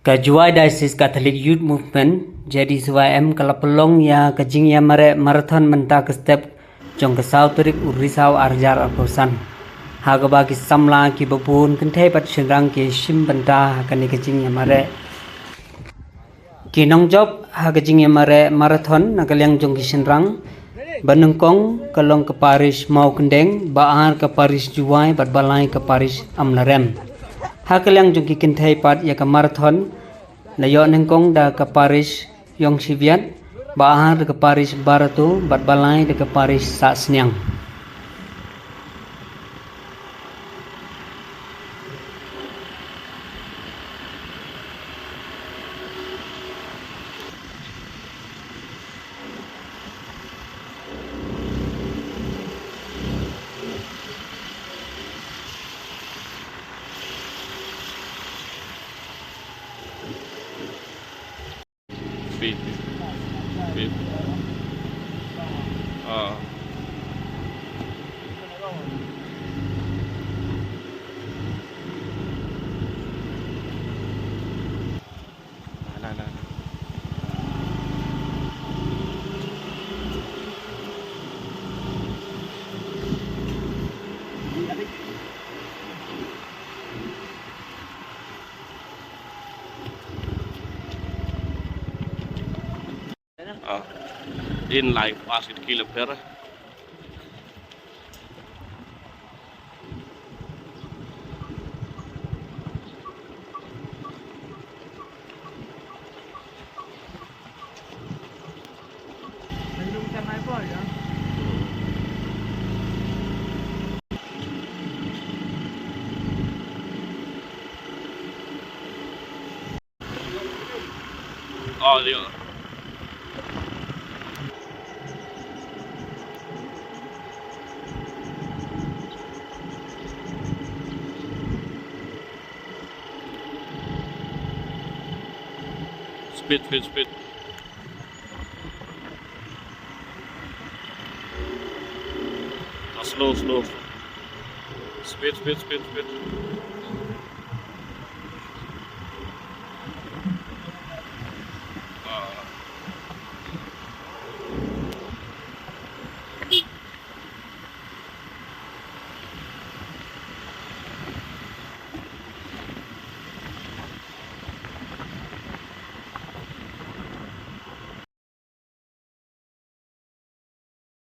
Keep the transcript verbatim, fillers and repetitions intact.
Ka Jowai Diocese Catholic Youth Movement, J D C Y M, ka la pynlong ïa ka jingïamareh marathon mynta ka step jong ka saw tarik u Risaw ar hajar arphew san. Ha kaba ki samla kiba bun kynthei bad shynrang ki shim bynta ha kane ka jingïamareh. Ki nongjop ha ka jingïamareh marathon na ka liang jong ki shynrang ba nyngkong ka long ka parish Mawkyndeng, ba ar ka parish Jowai bad ba lai ka parish Amlarem. Ha ka liang jong ki kynthei pat ïa ka marathon la ïoh nyngkong da ka parish Ïongsiviat, ba ar da ka parish Barato bad ba lai da ka parish Sahsniang. Speed. Speed. Ah. Nah, nah, nah, nah. Ah, in life as it kill a pair. Oh, dia. Speed, speed, speed. Ah, slow, slow, slow. Speed, speed, speed, speed.